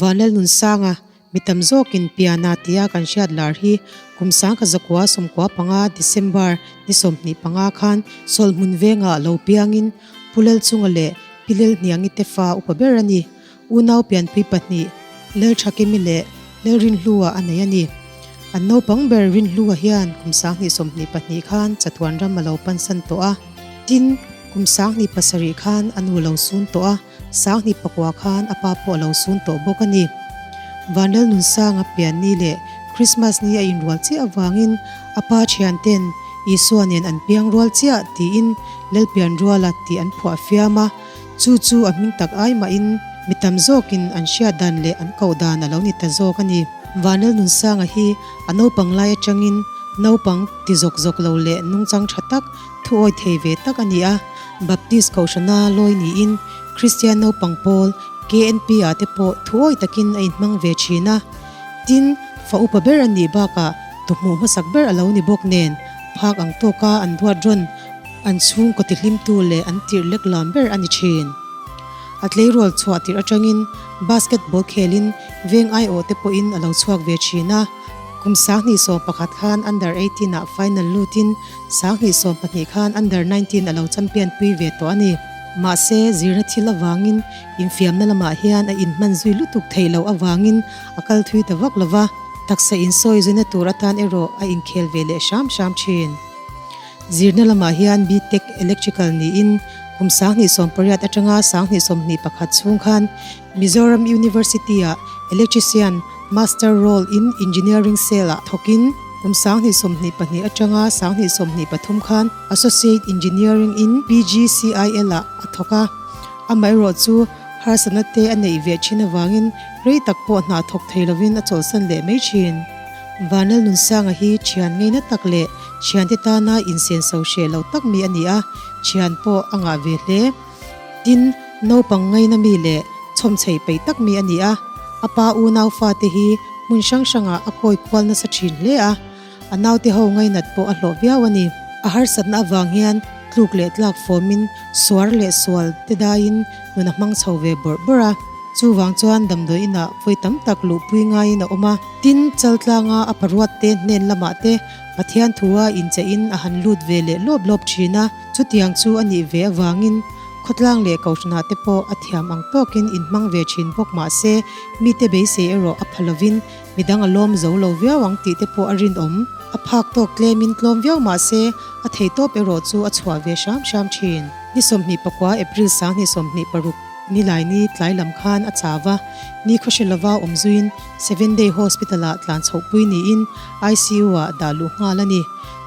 Vanlalnunsanga, Mi tam zawkin Piana tia kan hriat lar hi kum 1995 December ni 25 khan Sawlhmun vengah lo piangin Pu Lalchunga leh Pi Lelhniangi te fa upa ber a ni. Unau pianpui pahnih Lalthakimi leh Lalrinhlua a nei a ni. An naupang ber Rinhlua hian kum 2022 khan chatuan ram a lo pansan tawh a. Tin, kum 2007 khan a nu lo sun tawh a. 2009 khan a pa pawh a lo sun tawh bawk a ni. Vanlalnunsanga pianni leh Krismas ni a inrual chiah avangin a pa thianten Isua nen an piang rual chiah tiin Lalpianruala tih an phuah fiam a, chu chu a hming tak ai mahin mi tam zawkin an hriat dan leh an koh dan a lo ni ta zawk a ni. Vanlalnunsanga hi a naupang lai atangin naupang ti zawk zawk lo leh nungchang tha tak, thuawi thei ve tak a ni a. Baptist Kohhrana lawi niin Kristian naupang pawl KNP ah te pawh thuawi takin a inhmang ve thin a. Tin, fa upa ber a nih bakah tuhmuh hmasak ber a lo ni bawk nen phak ang tawka an duat rawn an chhungkaw tihlimtu leh an tirh lek lam ber a ni thin. A tleirawl chhuah tirh atangin basketball khelin veng aiawh te pawhin a lo chhuak ve thin a. Kum 2011 khan under 18 ah final lutin 2012 khan under 19 a lo champion pui ve tawh a ni. Mahse, zirna thil avangin infiamna lamah hian a inhman zui lutuk theih loh avangin a kal thui ta vak lo va, taksa insawi zuina tur atan erawh a inkhel ve leh hram hram thin. Zirna lamah hian B-Tech Electrical niin kum 2018 atanga 2021 chhung khan Mizoram University-ah Electrician Master Role in Engineering Cell-ah thawkin kum 2022 atanga 2023 khan Associate Engineering in PGCIL-ah a thawk a. Amaherawh chu harsatna te a neih ve thin avangin rei tak pawh hna thawk thei lovin a chawlhsan leh mai thin. Vanlalnunsanga hi thian ngeina tak leh thiante tana insenso hreh lo tak mi a ni a, thian pawh a ngah ve hle. Tin, naupang ngaina mi leh chhawmchheih peih tak mi a ni a, a pa unau fate hi hmun hrang hrangah a kawi kual nasa thin hle a, a naute ho ngainat pawh a hlawh viau a ni. A harsatna avang hian tluk leh tlak fawmin suar leh sual te daiin nun a hmang chho ve bawrh bawrh a, chuvang chuan damdawi inah vawi tam tak luhpui ngaiin a awm a. Tin, Chaltlanga a paruatte hnen lamah te Pathian thua inchehin a han lut ve leh lawp lawp thin a. Chutiang chu a nih ve avangin khawtlang leh kohhranah te pawh a thiam ang tawkin inhmang ve thin bawk mah se, mite beisei erawh a pha lovin midang a lawm zo lo viau ang tih te pawh a rinawm. A phak tawk tlemin tlawm viau mah se, a thei tawp erawh chu a chhuah ve hram hram thin. Ni 29 April 2026 Nilaini tlai lam khan a chau a, ni khawhre lova awm zuiin Seven Day Hospital-ah tlan chhohpui niin ICU-ah dah luh nghal a ni.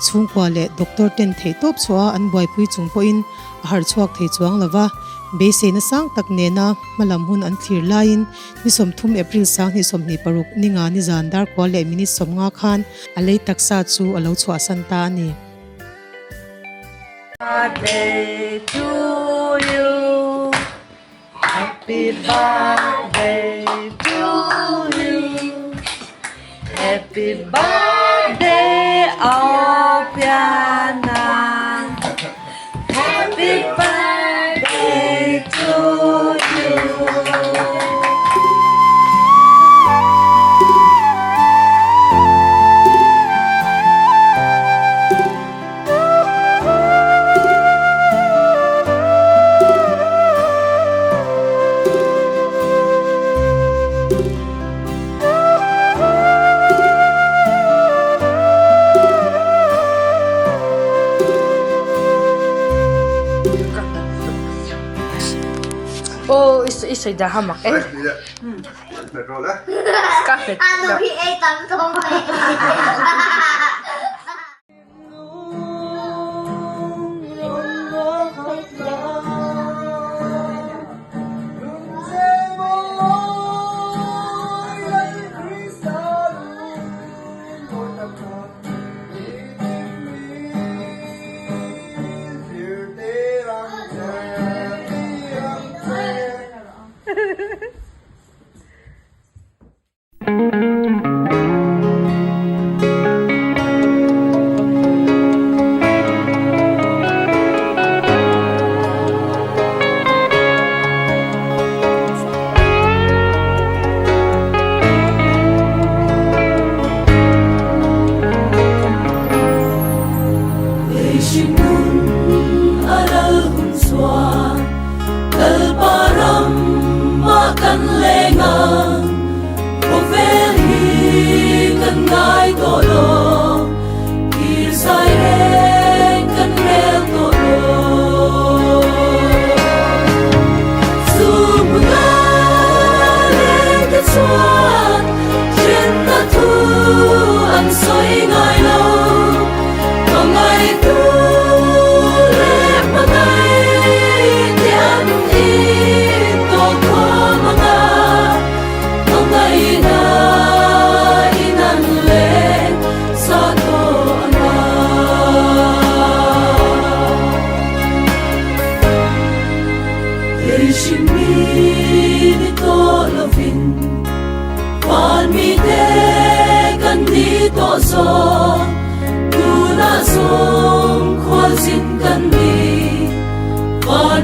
Chhungkua leh doctor ten theihtawp chhuah a an buaipui chung pawhin a harh chhuak thei chuang lo va, beiseina sang tak nena hmalam hun an thlir laiin ni 30 April 2026 ninga nizan darkua leh minute 50 khan a lei taksa chu a lo chhuahsan ta a ni. Birthday to you Happy birthday to you Happy birthday Opiana Happy birthday to you Oh, i sawi dah hamak e. Ka hmet.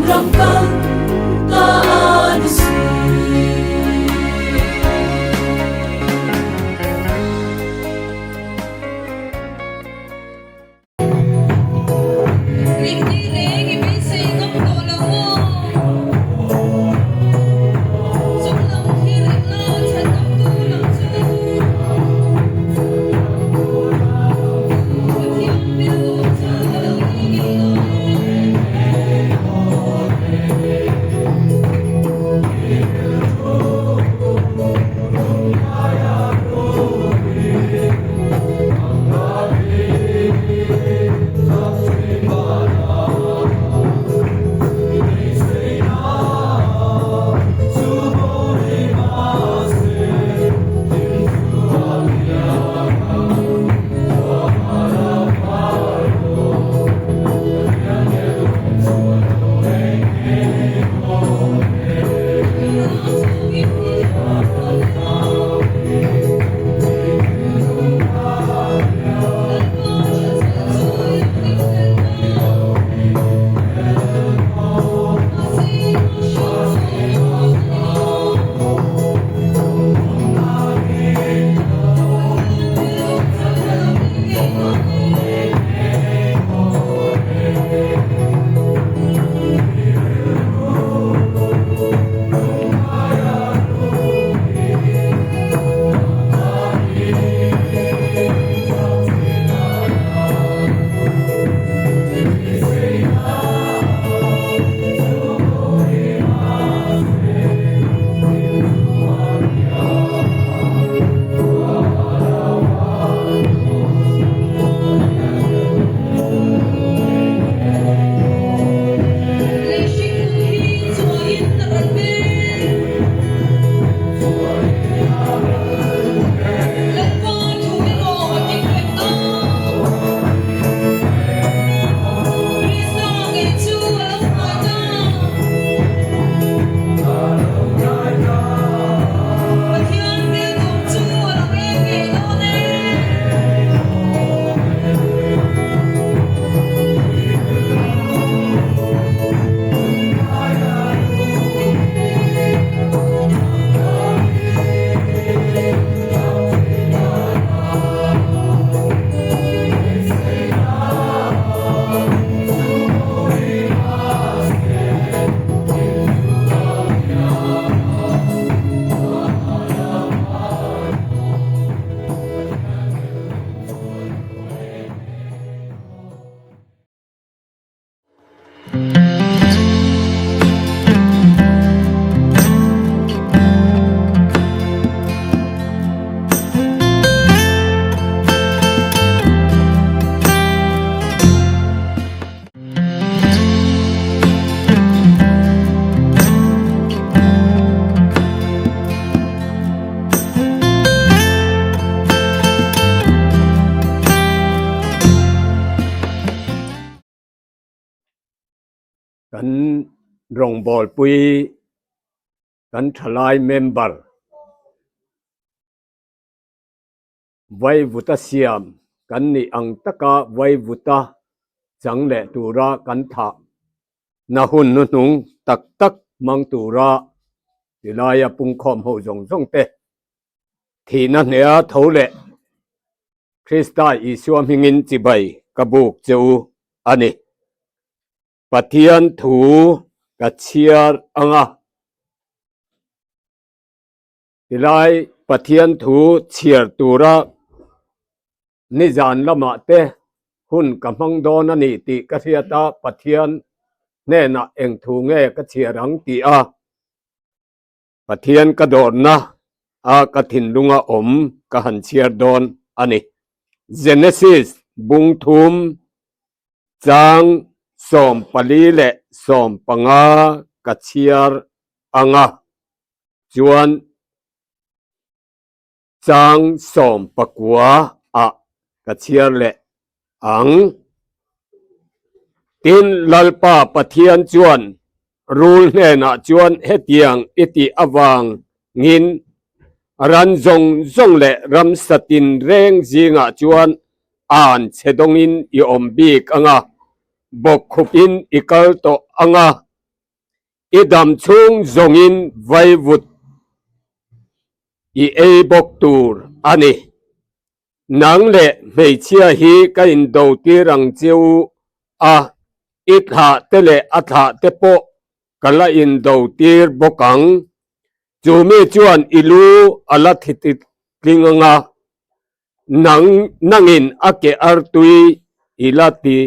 ram kan ta a ni si. Engti reng i beisei ngam tawh lo maw? Chung lam thlir ila chhan awmtu lam chu Pathian hmel tur chu a lo ni ngei dawn Kan rawngbawlpui kan thalai member Vaivuta siam kan nih ang taka Vaivuta chang leh tura kan thah na hun hnuhnung tak tak hmang tura tilaia pungkhawm ho zawng zawng te thihna hnea tho leh Krista Isua hmingin chibai ka buk che u a ni. Pathian thu ka chhiar ang a. Tilai Pathian thu chhiar tura nizan lamah te hun ka hmang dawn a ni tih ka hriat a, Pathian hnenah eng thu nge ka chhiar ang tih a Pathian ka dawrna a ka thinlunga awm ka han chhiar dawn a ni. Genesis bung thum chang 14 leh 15 ka chhiar ang a, chuan chang 19 ah ka chhiar leh ang. Tin, Lalpa Pathian chuan rul hnenah chuan hetiang i tih avangin ran zawng zawng leh ramsa tinreng zingah chuan an che dawngin i awm bik ang a, bawkkhupin i kal tawh ang a. I dam chhung zawngin vaivut i ei bawk tur a ni. Nang leh hmeichhia hi ka indo tir ang cheu a, i thlah te leh a thlah te pawh ka la indo tir bawk ang. Chu mi chuan i lu a la thi tling ang a, nang nangin a ke artui i la ti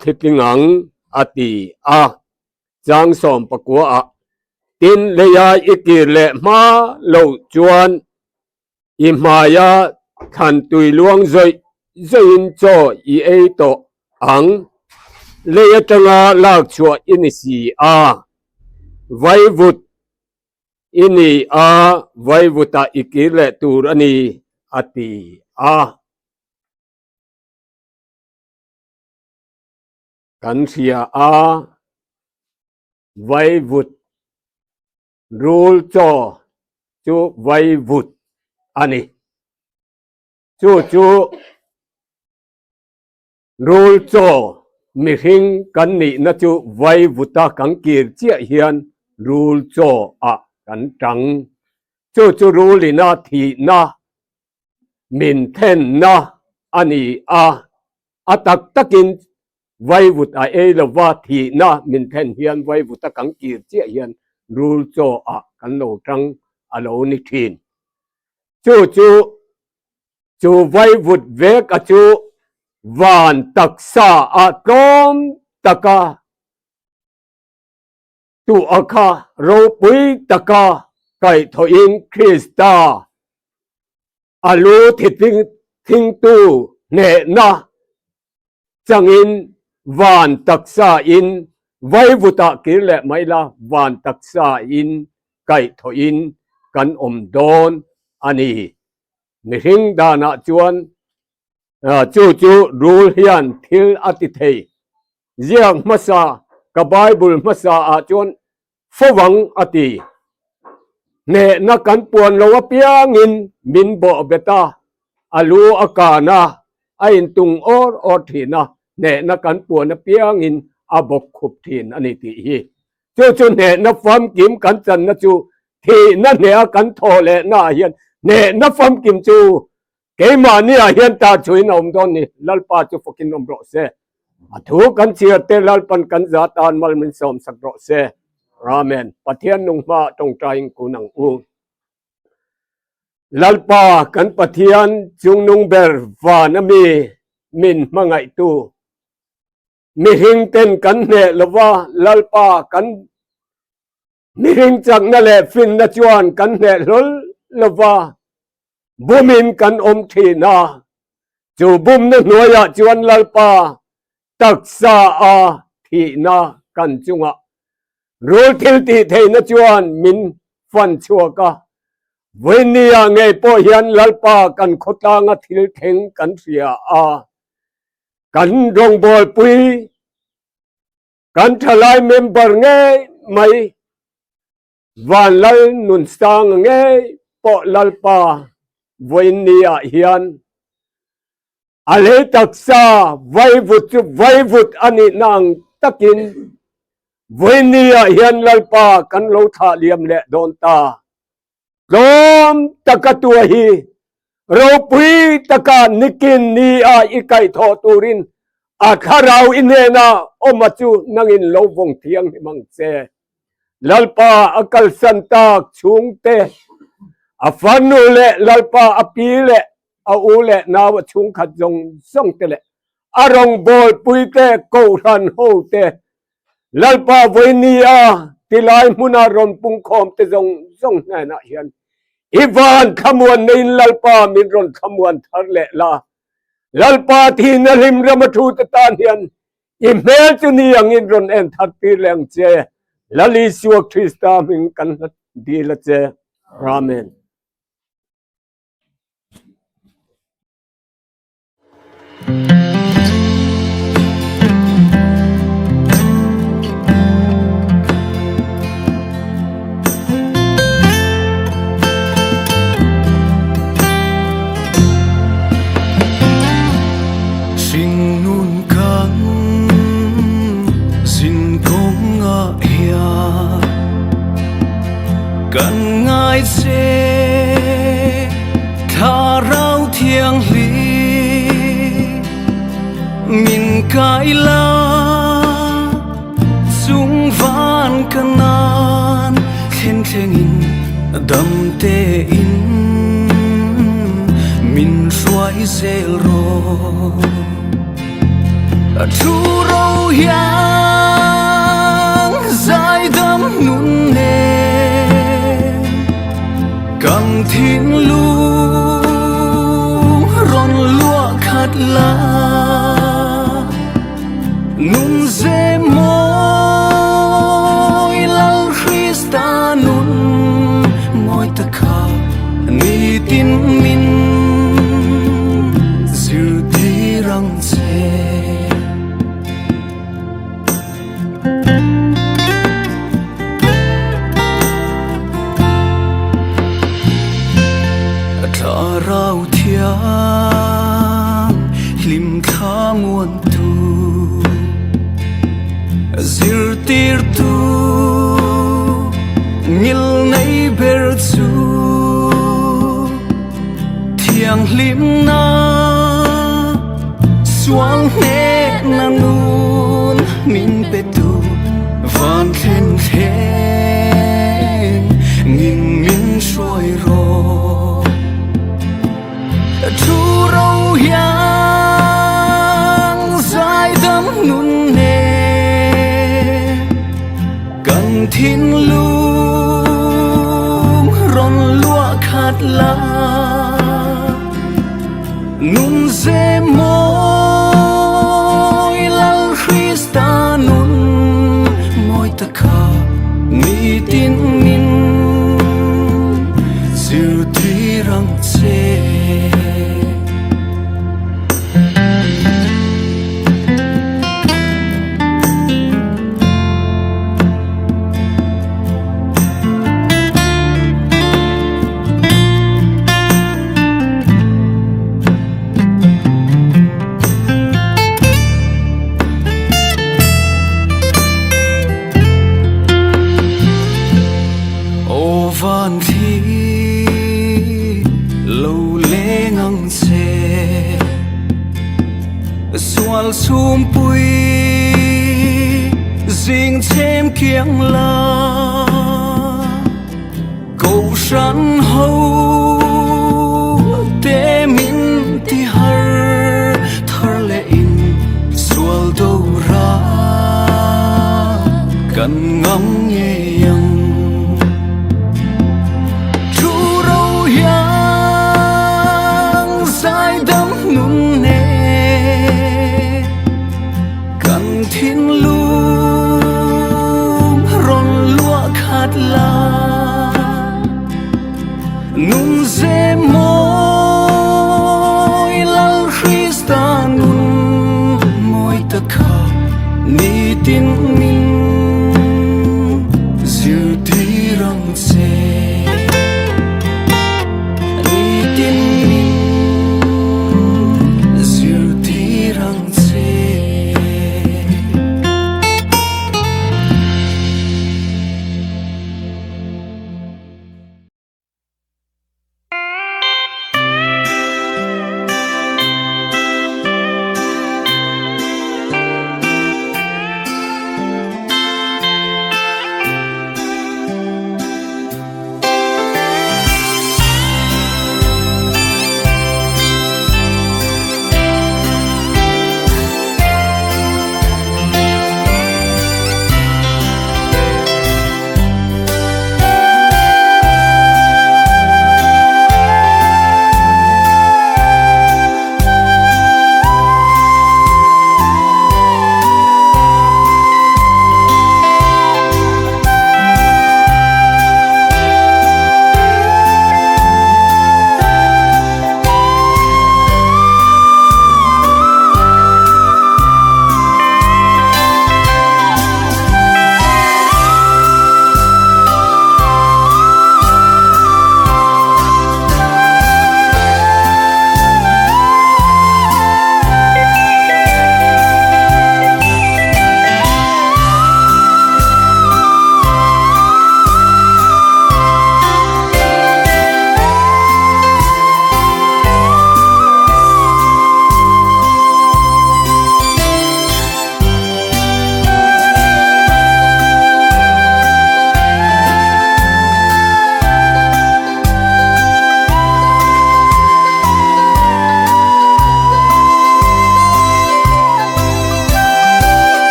thi tling ang, a ti a. Chang 19 ah, Tin, leia i kir leh hma loh chuan I hmaia thlan tui luang zawih zawihin chaw i ei tawh ang. Lei atanga lak chhuah i ni si a, vaivut i ni a, vaivutah i kir leh tur a ni, a ti a. Kan hria a, vaivut Rul chaw chu vaivut a ni. Chu chu rul chaw mihring kan nihna chu vaivuta kan kir chiah hian rul chaw ah kan tang. Chu chu rulina thihna min thenna a ni a, a tak takin Vaivut a ei lova thihna min thlen hian vaivuta kan kir chiah hian rul chaw ah kan lo tang a lo ni thin. Chu chu chu vaivut vek a chu van taksa ah tlawm taka tu a kha ropui taka kaihthawhin Krista a lu thingtu hnehna changin van taksa in vaivutah kir leh mai la, van taksa in kaihthawhin kan awm dawn a ni. Mihring danah chuan chu chu rul hian thil a ti thei. Ziak hmasa ka Bible hmasa ah chuan fovang a ti. Hnehna kan puan lo apiangin min bawh bet a, a lu a kan a, a intung awr awr thin a, hnehna kan puan apiangin a bawk khup thin a ni tih hi. Chu chu hnehna famkim kan channa chu thihna hneha kan thawh lehna ah hian hnehna famkim chu Keimahni ah hian tar chhuin a awm dawn ni, Lalpa chu fakin awm rawh se. A thu kan chhiar te Lalpan kan za tan mal min sawmsak rawh se. Amen. Pathian nung hma ah tawngtaiin kun ang u. Lalpa kan Pathian chungnung ber van ami min hmangaihtu mihring ten kan hneh lova Lalpa kan Mihring chakna leh finna chuan kan hneh hlawl lova bumin kan awm thin a, chu bumna hnuaiah chuan Lalpa taksa a thihna kan chungah rul thil tih theihna chuan min fan chhuak a. Vawinia ngei pawh hian Lalpa kan khawtlanga thil thleng kan hria a, kan rawngbawlpui Kan thalai member ngei mai Vanlal Nunsanga ngei pawh Lalpa vawiin ah hian a lei taksa vaivut chu vaivut a nihna ang takin vawiin ah hian Lalpa kan lo thlah liam leh dawn ta. Tlawm taka tua hi ropui taka nikin ni a i kaihthawh turin a thlarau i hnena awma chu nangin lo vawng thianghlim ang che. Lalpa a kalsan tak chhungte, a farnu leh Lalpa a pi leh a u leh nau a chhungkhat zawng zawng te leh a rawngbawlpuite Kohhran hote Lalpa vawiini a tilai hmuna rawn pungkhawm te zawng zawng hnenah hian i van thlamuan neiin Lalpa min rawn thlamuan thar leh la. Lalpa thihna hlim rama thu te tan hian i hmel chu ni angin rawn en thar tir leh ang che. Lal Isua Krista hming kan hlat dil a che. Amen. Hringnun kan zin kawngah hian. ngai che Thlarau Thianghlim min kai la Chung van ka nan thlen thlengin dam tein min hruai zel rawh. A thu ro hiang zaidam nun nen kan thinlung rawn luah khat la Nun ze mawi Lal Krista nun mawi ta kha nitin min zirtir ang che. Thlarau thiang hlim thla muantu zirtirtu ngil nei ber chu thianghlimna sual hnehna nun min petu van thlen thleng ngin min hruai rawh. Thu ro hiang zaidam nun nen kan thinlung rawn luah khat la nun ze mawi Lal Krista nun mawi ta kha nitin min zirtir ang che. Aw van thli lo leng ang che Sual chhumpui zing chhem kiang la Kohhran ho te min ti har thar leh in sual do ra kan ngam ngei ang. Thu ro hiang zaidam nun nen kan thinlung rawn luah khat la Nun ze mawi Lal Krista nun mawi ta kha nitin min zirtir ang che.